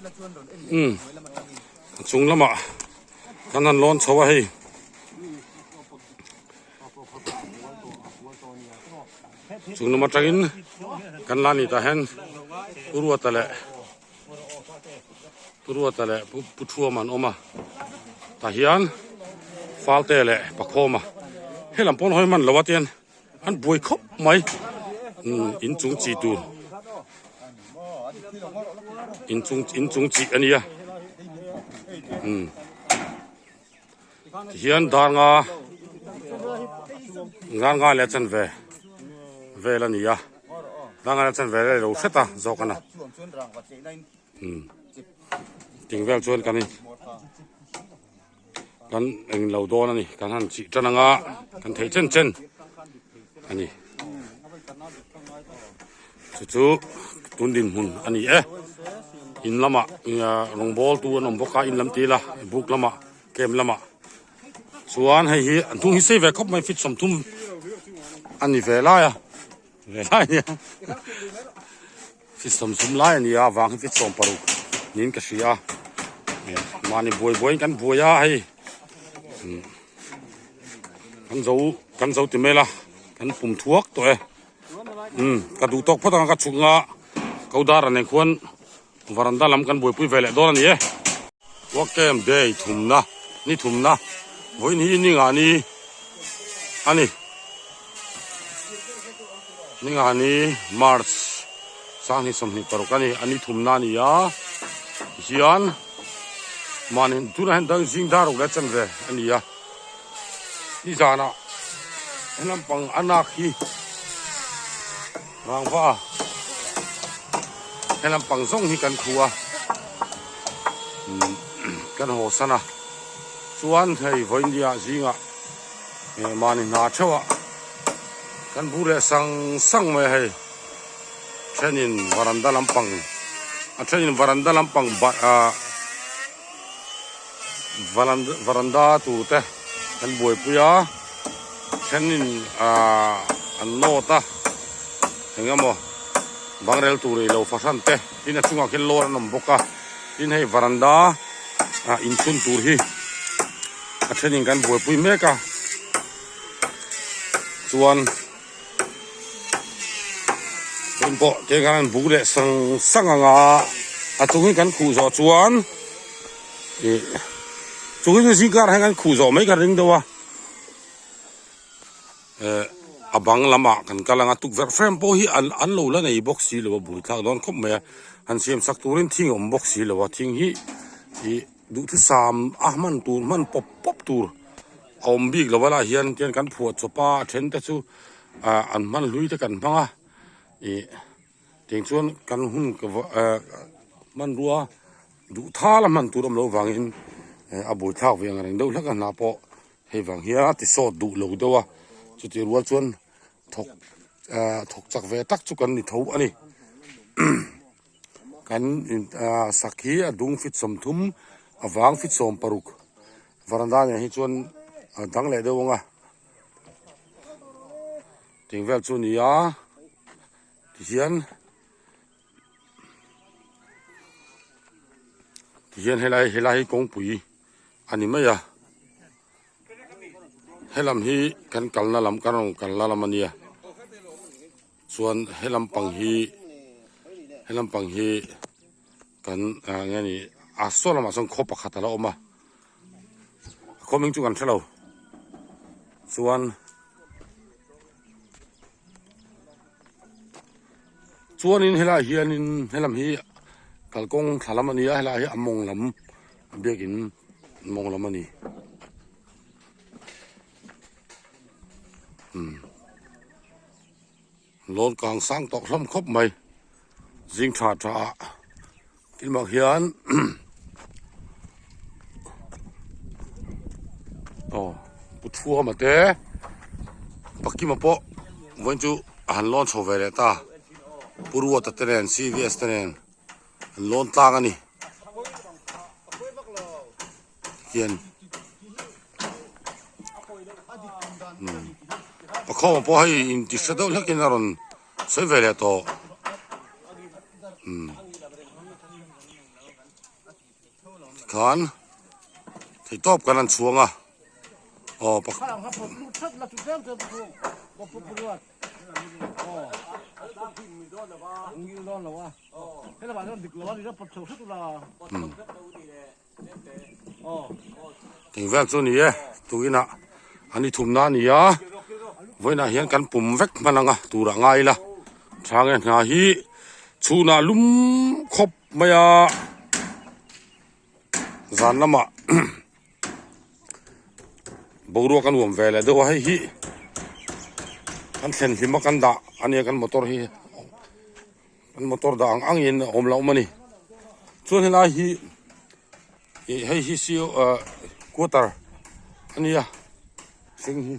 Umm a chung lamah kan han lawn chho a hei. Chung lam atangin kan la ni tah hian Pu Ruata leh Pu Ruata leh Pu Thuama an awm a tah hian Falte leh Pakhawma helam pawn hawi hman lo a tian an buai khawp mai inchung chi tur inchung inchung chi a nia umm. Tihian dar nga dar nga leh chanve vel a ni a dar nga leh chanve vel a lo hret a zawk a na umm ting vel chuan kan in kan eng lo dawn a ni kan han chih tan anga kan theih chen chen a ni chu chu tun dinhmun a ni e in lamah rawngbawl tu an awm bawk a in lam tila buk lamah camp lamah chuan hei hi an thung hi sei ve khawp mai feet 30 a ni ve lai a ve lai a nia feet 30 lai a ni a avang hi feet 60 niin ka hria a mahni buai buaiin kan buai a hei kan zo kan zo ti mai la kan pum thuak tawh e umm ka duh tawk phawt ang a ka chhuk nga kodar ah nen khuan Varanda lam kan buaipui ve leh dawn a ni e. Work camp day thumna ni thumna vawiin hi ni nga ni a ni. Ni nga ni March 2026 a ni a ni thumna a ni a tihian mahni tunah hian dang zing dar ruk leh chanve a ni a nizanah helam pang a nak hi. Rangva he lampang zawng hi kan khu a kan haw san a chuan hei vawiindia zingah mahni hna theuh ah kan bu leh sang sang mai a hei thenin varanda lampang a thenin varanda lampang ah varanda tur te kan buaipui a thenin ah an nawt a eng emaw bangrel tur ei lo fahran te tin a chungah khian lawn an awm bawk a tin hei varanda ah inchhun tur hi a thenin kan buaipui mek a chuan heng pawh te khan an buk leh sang sang ang a a chung hi kan khuh zawh chuan ih chung hi chu zingkar hian kan khuh zawh mai ka ring deuh a eh a bang lamah kan kal ang a tukverh frame pawh hi an an lo la nei bawk si lo a bul thlak dawn khawp mai a han siam sak turin thing a awm bawk si lo a thing hi ih duhthusam a hman tur hman pawp pawp tur. A awm bik lo a lah hian tian kan phuah chawp a a then te chu ah an hman hlui te kan hmang a ih tiang chuan kan hun eh hmanrua duh thal a hman tur a awm loh vangin eh a buaithlak ve ang reng deuh hlek a hna pawh hei vang hian a ti sawt duh lo deuh a chutih rual chuan thawk ah thawk chak ve tak chu kan ni tho a ni. Kan ah sak hi a dung feet 30 a vang feet 60 varanda nen hi chuan a dang leh deuh ang a ting vel chu a ni a tihian tihian helai helai hi kawngpui a ni mai a helam hi kan kalna lam kan rawn kalna lam a nia. Chuan he lampang hi he lampang hi kan ah nge ni a saw lamah sawn khaw pakhat a la awm a a khaw hming chu kan hre lo chuan chuanin helaiah hianin helam hi kalkawng thla lam a ni a helaiah hi a mawng lam biakin mawng lam a ni. Lawn kang sang tawh hlawm khawp mai zing tha tha ah thil mak hian aw pu thuama te pakima pawh vawiin chu a han lawn chho ve leh ta pu ruata te nen cvs te nen an lawn tlang a ni. Hian pakhawma pawh hei inti hre deuh hlekin a rawn sawi ve leh tawh. Tikhan theihtawp kan han chhuang a aw Eng vel chu a ni e tuinah an i thumna a ni a vawiinah hian kan pum vek hman ang a turah ngai ila thang e hna hi chhunah lum khawp mai a zan lamah boruak a nuam ve leh deuh a hei hi kan thlen hlim a kan dah a nia kan motor hi. An motor dah ang angin a awm lo awm a ni. Chuan helai hi ih hei hi sio ah quarter a nia hring hi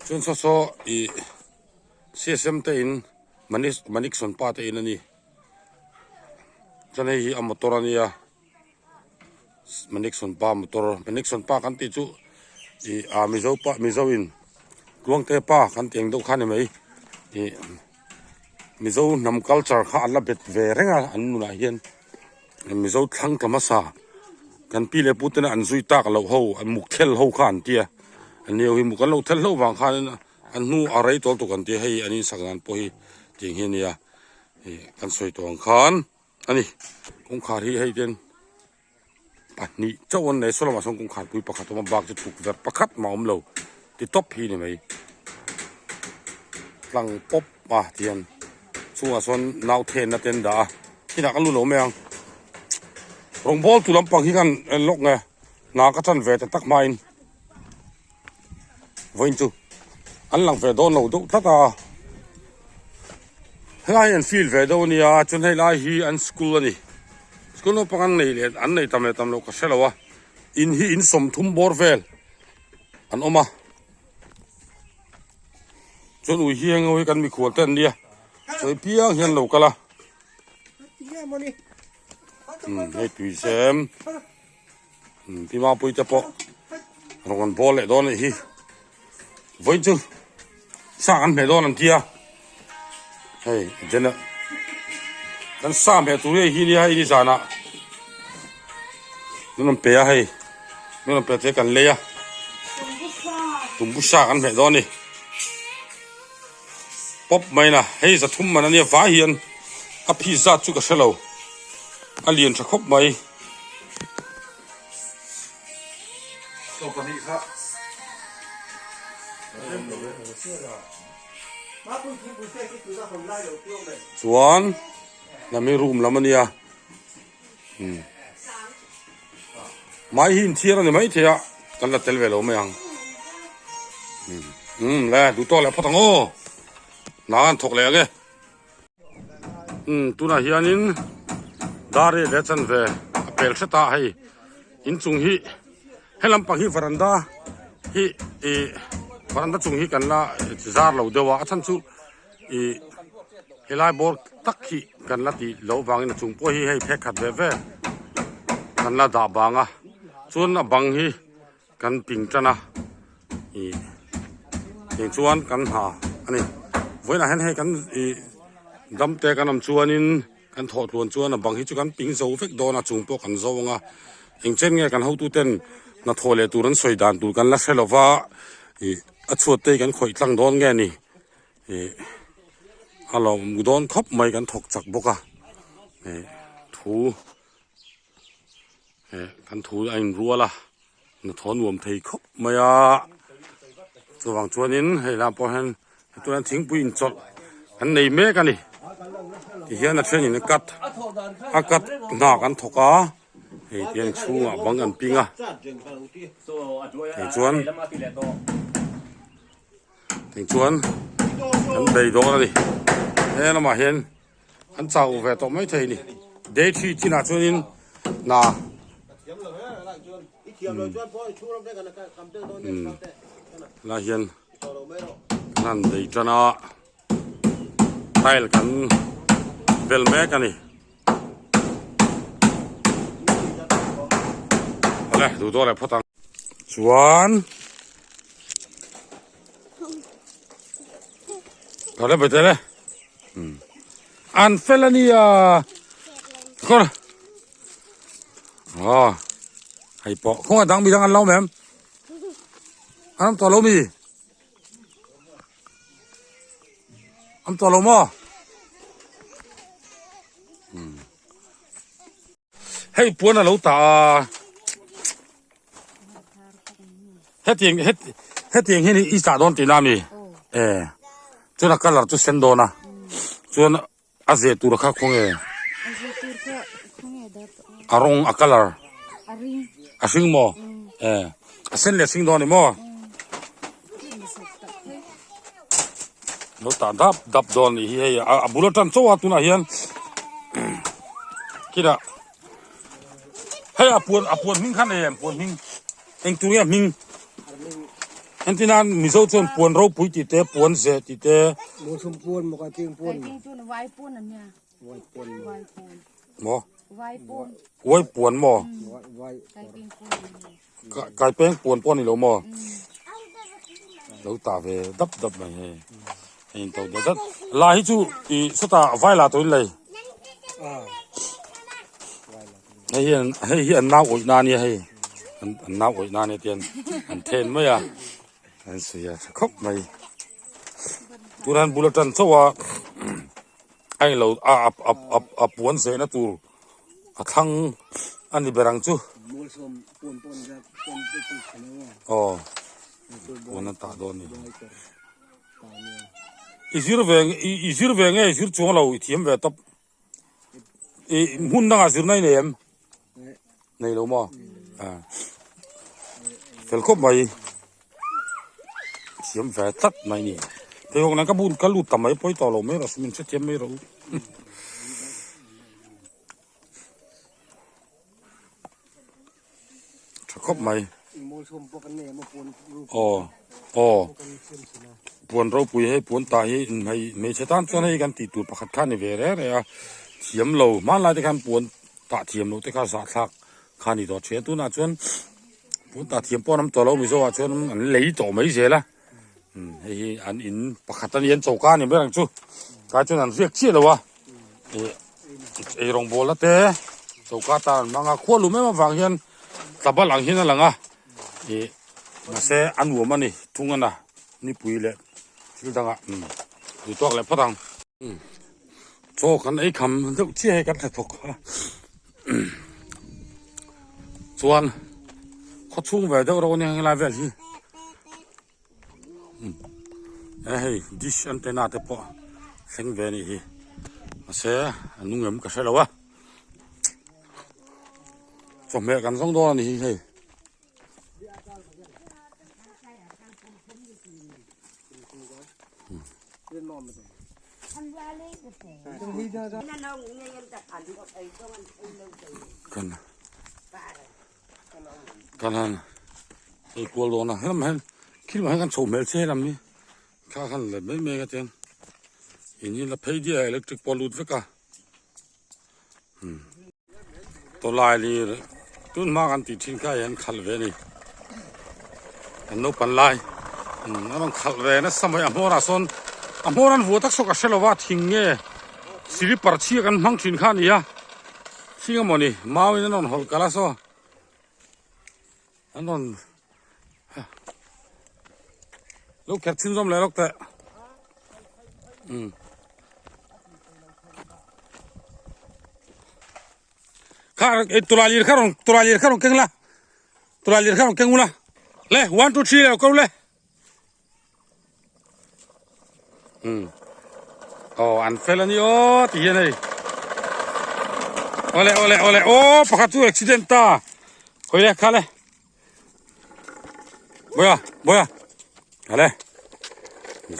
chuan saw saw ih C_S_M te in Manish Manikson pa te in a ni. Chuan hei hi a motor a nia Manikson pa motor Manikson pa kan tih chu ih ah Mizo pa Mizo in Tluangte pa kan tih ang deuh kha a ni mai ih. Mizo hnam culture kha an la bet ve reng a an nunah hian Mizo thlang tla hmasa kan pi leh pu tena an zui tak loh ho an muk thel ho kha an tia an ni ho hi muk an lo thel hlauh vang khanin an hnu a rei tawl tuk an tia hei an insak dan pawh hi tiang hi a nia ih kan sawi tawh ang khan a ni kawngkhar hi hei ten pahnih chauh an nei saw lamah sawn kawngkhar pui pakhat a awm a bak chu tukverh pakhat mah a awm lo ti tawp hi a ni mai tlang pawp a tihian chungah sawn nau thenna te an dah a inah kan lu lo mai ang rawngbawl tu lampang hi khan en lawk nge hna ka chan ve ta tak hmain vawiin chu an lang ve dawn lo deuh tlat a helai hi an field ve deuh a nia chuan hei lai hi an school a ni school naupang an nei leh an nei tam leh tam loh ka hre lo a in hi in sawmthum bawr vel an awm a chuan ui hi eng hi kan mikhual te an nia sawi piang hian lo kal a hei tui sem. Pi Mapui te pawh rawn an bawl leh dawn a nih hi vawiin chu sa an hmeh dawn an tia hei Jena kan sa hmeh tur hi hi nia hei ni zanah min rawn pe a hei min rawn pe te kan lei a tumbu sa kan hmeh dawn a ni pawp mai na hei zathum man a nia vai hian a phi zat chu ka hre lo a lian tha khawp mai. Chuan lami room lam a nia umm mai hi inthiar a ni maithei a kan la tel ve lo mai ang umm le duh tawk leh phawt ang aw hna an thawk leh ang e. Umm tunah hianin dar hi leh chanve a pel hret a hei inchung hi he lampang hi varanda hi ih varanda chung hi kan la zar lo deuh a a chhan chu ih helai bawr tak hi kan la tih loh vangin a chung pawh hi hei phek khat ve ve kan la dah bang a chuan a bang hi. Kan ping tan a ih eng chuan kan ha a ni vawiinah hian hei kan ih dam te kan awm chuanin kan thawh tluan chuan a bang hi chu kan ping zo vek dawn a chung pawh kan zo ang a eng chen nge kan hotu ten hnathawh leh tur an sawi dan tur kan la hre lo va ih a chhuat te hi kan khawih tlang dawn nge ni ih a lawm dawn khawp mai kan thawk chak bawk a ih thu. Eh kan thu a inrual a hnathawh nuam thei khawp mai a chuvang chuanin hei lah pawh hian hetah thingpui inchawlh an nei mek a ni tihian a thenin a cut a cut hna kan thawk a hei tihian chhungah bang an ping a tichuan tichuan an bei dawn a ni he lamah hian. An chau ve tawh mai thei a ni. Day thi chinah chuanin hna lai hian kan han bei tan a, tile kan bel mek a ni. Awle duh dawn leh phawt ang. Chuan Awle bete le. An fel a nia. Kawr. Aw hei pawh khawngaih dang midang an lo awm em? An awm tawh lo mi? An tawh lo maw? Hei puan a lo tah a hetiang hetiang hian i tah dawn tihna ami? E chuan a colour chu sen dawn a chuan a ze tur kha khawnge a rawng a colour a hring maw e a sen leh a hring dawn a ni maw? Lo tah dap dap dawn anih hi hei a bul atang chauh a tunah hian khitah hei a puan a puan hming kha nei em puan hming eng tur nge a hming entir nan mizo chuan puan ropui tih te puan zeh tih te maw uai puan maw Kaipeng puan pawh a ni lo maw? Lo tah ve dap dap mai hei. Hei in to deuh dat. La hi chu i sawtah vai la tawhin lei. Hei hi hei hi an nau awih na ania hei. An nau awih na ania tian an then mai a. An sawi a tha khawp mai. Tunah hian bul a tan chauh a a englo a a a puan zehna tur a thlang a ni ber ang chu. Aw puan an tah dawn a ni. I zir ve i zir ve nge i zir chuang lo i thiam ve tawp. I hmun dangah zirna i nei em? Nei lo maw? Fel khawp mai. Thiam ve tlat mai ni. Pheikhawk nen ka bun ka lut ta mai pawi tawh lo mai rawh min hrethiam mai rawh u. Tha khawp mai. Aw aw puan ropui hei puan tah hi hmei hmeichhe tan chuan hei kan tih tur pakhat kha a ni ve reng reng a thiam lo hmanlai te khan puan tah thiam loh te kha zahthlak kha a ni tawh thin a tunah chuan puan tah thiam pawh an awm tawh lo mizo ah chuan an lei tawh mai zel a hei hi an in pakhat a ni an choka a ni ber ang chu tlai chuan an riak chiah lo a ih eirawng bawlna te choka tan an hmang a khua lum em avang hian tlabal ang hian a lang a ih mahse a nuam a ni thung a na nipui leh thil dangah duh tawk leh phawt ang. Chaw kan ei kham deuh chiah hei kan hre thawk a chuan khaw chhung ve deuh ro ania helai vel hi e hei dish antenna te pawh thleng ve anih hi mahse a nung em ka hre lo a chawhmeh kan zawng dawn anih hi hei. Kan kan han ei kual dawn a helam hian thil mah hian kan chho hmel che helam hi thla khan let mai mai a tiang in hi la phei diai a electric pawh a lut vek a. Tawlai lir tun hma kan tih thin kha hian khalh ve a ni kan naupang lai a rawn khalh ve nasa mai a hmawr ah sawn a hmawr an vuah tak saw ka hre lo va thing nge silipar chhia kan hmang thin kha a ni a thing emaw ni mau in an rawn hawlh kalh a saw an rawn lo kher chhun zawm leh lawk teh um kha tula lir kha rawn tula lir kha rawn keng la tula lir kha rawn keng ula le 1 2 3 le ko le um aw an fel ani aw ti hian hei awle awle awle aw pakhat chu accident ta khawi le kha le Boya boya ale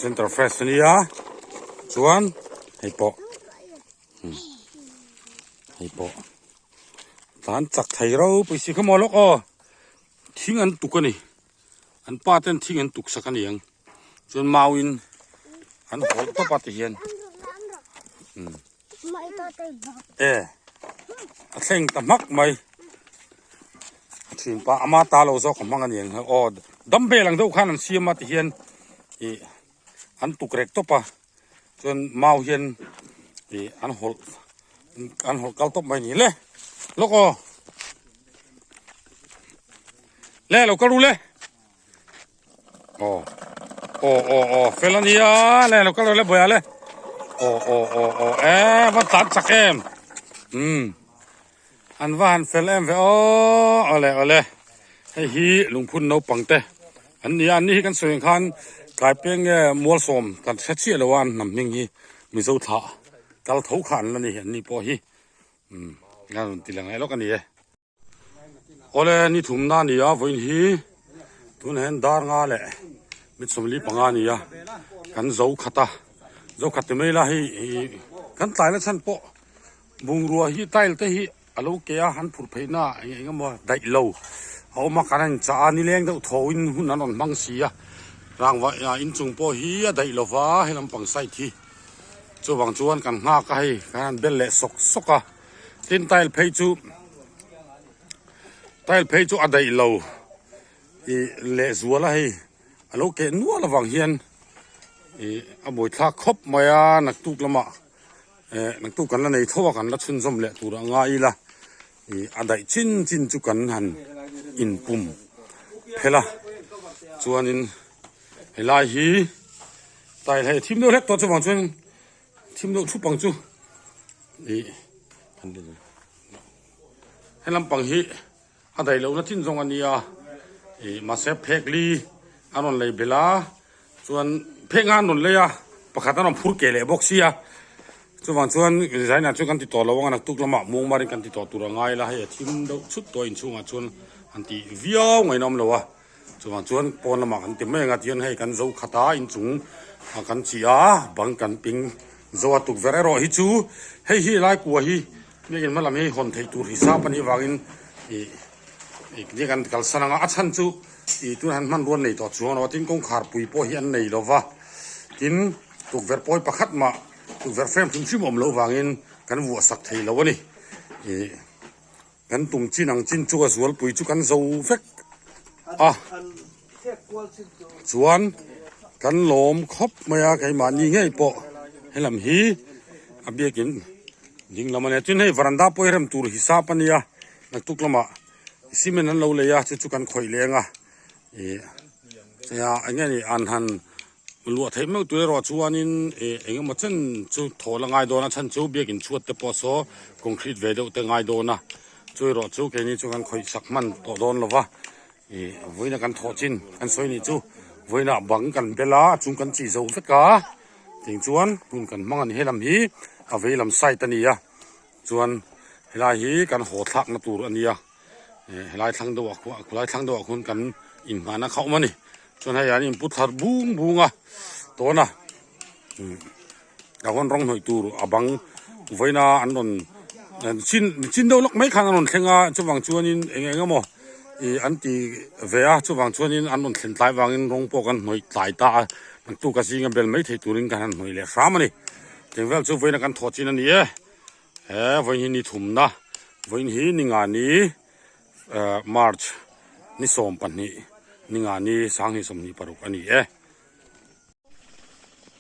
center fresh ania chuan hei pawh hei pawh tlan chak thei ropui si kha maw lawk aw thing an tuk ani an pa ten thing an tuk sak aniang chuan mau in an hawlh tawp a ti hian e a thleng ta hmak mai a thin pa ama ta lo zawk a hmang a niang aw dumbbell ang deuh khan an siam a ti hian ih an tuk rek tawp a chuan mau hian ih an hawlh an hawlh kal tawp mai a ni le lawk aw. Le lo kal ru le. Aw aw aw aw fel a nia le lo kal ru le buaia le. Aw aw aw aw e va tlan chak em. Umm an va han fel em ve aw awle awle hei hi lungphun naupang te an ni a an ni hi kan sawi ang khan tlai peng nge mualsawm kan hre chiah lo a an hnam hming hi mizo thlah kal tho kha an la ni an ni pawh hi umm a rawn ti lang leh lawk a ni e. Awle ni thumna a ni a vawiin hi tunah hian dar nga leh mit 45 a ni a kan zo khat a zo khat ti mai ila hei ih kan tlaina chhan pawh bungrua hi tile te hi a lo ke a an phurh phei na eng eng emaw daih lo a awm a kan han chah a nileng deuh tho in hun an rawn hmang si a rangva inchung pawh hi a daih lo va he lampang side hi chuvang chuan kan nghak a hei kan han bel leh sawk sawk a. Tin tile phei chu tile phei chu a daih lo ih lehzual a hei a lo keh nual avang hian ih a buaithlak khawp mai a naktuk lamah eh naktuk kan la nei tho a kan la chhunzawm leh tur a ngai ila ih a daih chin chin chu kan han inpum phel a chuanin helai hi tile hei thim deuh hlek tawh chuvang chuan thim deuh thup ang chu. Ih he lampang hi a daih lohna chin zawng a nia ih mahse phek li a rawn lei belh a chuan phek nga an rawn lei a pakhat a rawn phur keh leh bawk sia chuvang chuan design ah chuan kan ti tawh lo ang a naktuk lamah muangmar in kan ti tawh tur a ngai la hei a thim deuh chhut tawh a inchhungah chuan an tih viau ngaihna awm lo a. Chuvang chuan pawn lamah kan ti mai ang a tihian hei kan zo khat a inchung ah kan chih a bang kan ping zo a tukverh erawh hi chu hei hi lai kua hi biakin hma lam hi hawn theih tur hisap a nih avangin ih ih nia kan kalsan ang a a chhan chu ih tunah hian hmanrua an nei tawh chuang lo a tin kawngkhar pui pawh hi an nei lo va tin tukverh pawi pakhat mah tukverh frame hrim hrim a awm loh vangin kan vuah sak thei lo a ni ih. Kan tum chin ang chin chu a zualpui chu kan zo vek a, chuan kan lawm khawp mai a keimahni ngei pawh helam hi a biakin ding lam a nia tin hei varanda pawh hi rem tur hisap a nia naktuk lamah cement an lo lei a chu chu kan khawih leng a ih eng nge ni an han Luah theih meuh tur erawh chuanin ih eng emaw chen chu thaw la ngai dawn a chhan chu biakin chhuat te pawh saw concrete ve deuh te ngai dawn a chu erawh chu keini chu kan khawih sak hman tawh dawn lo va ih vawiina kan thawh chin kan sawi nih chu vawiinah bang kan bel a a chung kan chih zo vek a tiang chuan hun kan hmang a ni helam hi a vei lam side a ni a chuan helai hi kan haw thlakna tur a ni a. Helai thlang deuh ah khuan khulai thlang deuh ah khuan kan inngahna kha a awm a ni chuan hei an inpu thar bung bung a tawn a tah khuan rawng hnawih tur a bang vawiina an rawn chin chin deuh lawk mai khan an rawn thleng a chuvang chuanin eng eng emaw ih an ti ve a chuvang chuanin an rawn thlen tlai vangin rawng pawh kan hnawih tlai ta a naktuk a zinga bel mai thei turin kan han hnawih leh hram a ni teng vel chu vawiina kan thawh chin a ni e. He vawiin hi ni thumna vawiin hi ni nga ni eh march ni 12 ni nga ni 2026 a ni e.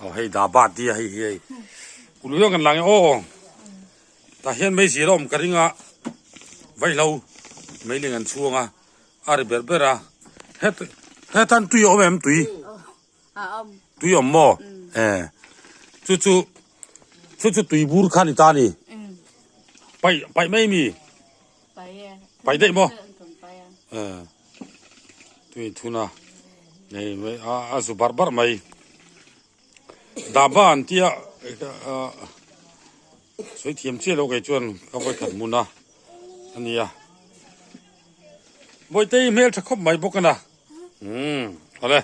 Aw hei dhaba ti a hei hi hei ulu hian kan lang e aw tah hian meizial a awm ka ring a vaihlo meiling an chhuang a a ri ber ber a het hetan tui a awm em tui. Tui awm maw? Eh. Chu chu chu chu tui bur kha ni ta ni. Pai pai mai mi. Pai daih maw? Eh. Tui thuna. Nei mai a a zu bar bar mai. Daba an tia sawi thiam chiah lo kei chuan ka vawi khat hmun a ania. Bawitei hmel tha khawp mai bawk a na. Umm awle.